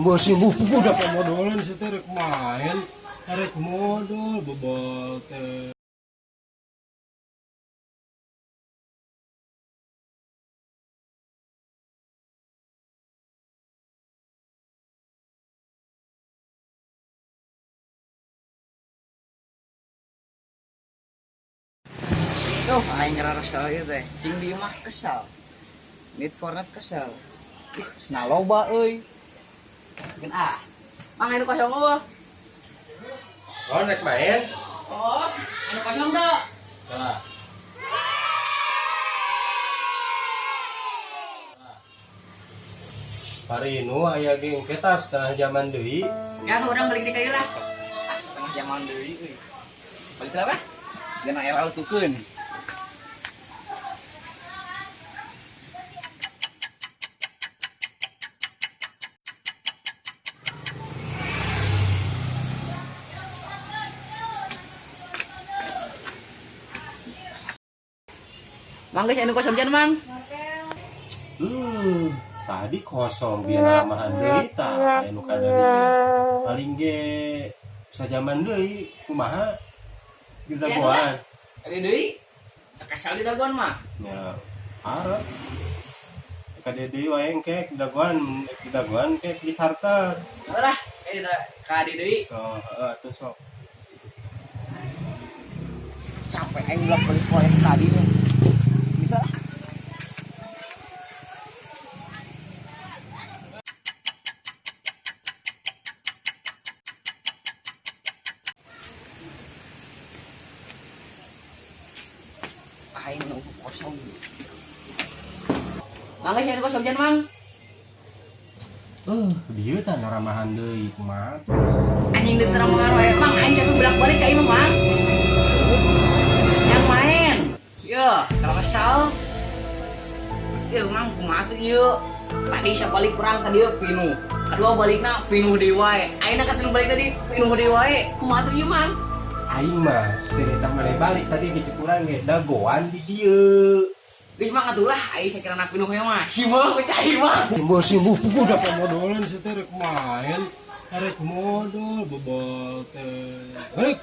Simbah simbah puguh da pamodolan sia teh rek main, rek modol bebal teh. Tuh, aing ngerasa ieu teh, cing di imah kesal. Nit kornet kesal. Ih, sena loba euy. Geun ah. Mang anu kosong eueuh. Oh, rek main? Oh, anu kosong teu? Nah. Parinu aya ge engke tas tengah jaman deui. Ya tuh urang balik di kayu lah. Ah, tengah jaman deui euy. Balik lah bah. Geun aya autukeun. Mang geus anu kosong jan mang. Tadi kosong biar namahan deui tah aya nu kadari. Paling ge sajaman deui kumaha? Di dagoan. Ada deui. Kesal di dagoan mah. Ya, arep. Ka deui wae engke di dagoan, di dagoan ke di charter. Lah, eh ka di deui. Oh, heeh atuh sok. Capek aing bolak balik proyek tadi nih. Bisa lah. Aing nunggu kosong. Mang geus anu kosong jan mang. Dieu tah naramahan deui kumaha tuh? Anjing di teramahan wae mang, aing capek bolak-balik ka imah mang. Yang main. Yo, kalau kesal. Yo mang kumaha tuh ieu? Tadi siapa balik kurang tadi ieu pinuh. Kedua balikna pinuh deui wae. Ayeuna katilu balik tadi pinuh deui wae. Kumaha tuh ieu mang? Aing mah teu tah maneh balik tadi ge cek urang ge dagoan di dieu. Geus mang atuh lah, aing sakirana pinuh we mah. Simbah ku cai mah. Simbah simbah puguh da pamodolan sia teh rek main, rek modol bebal teh. Rek.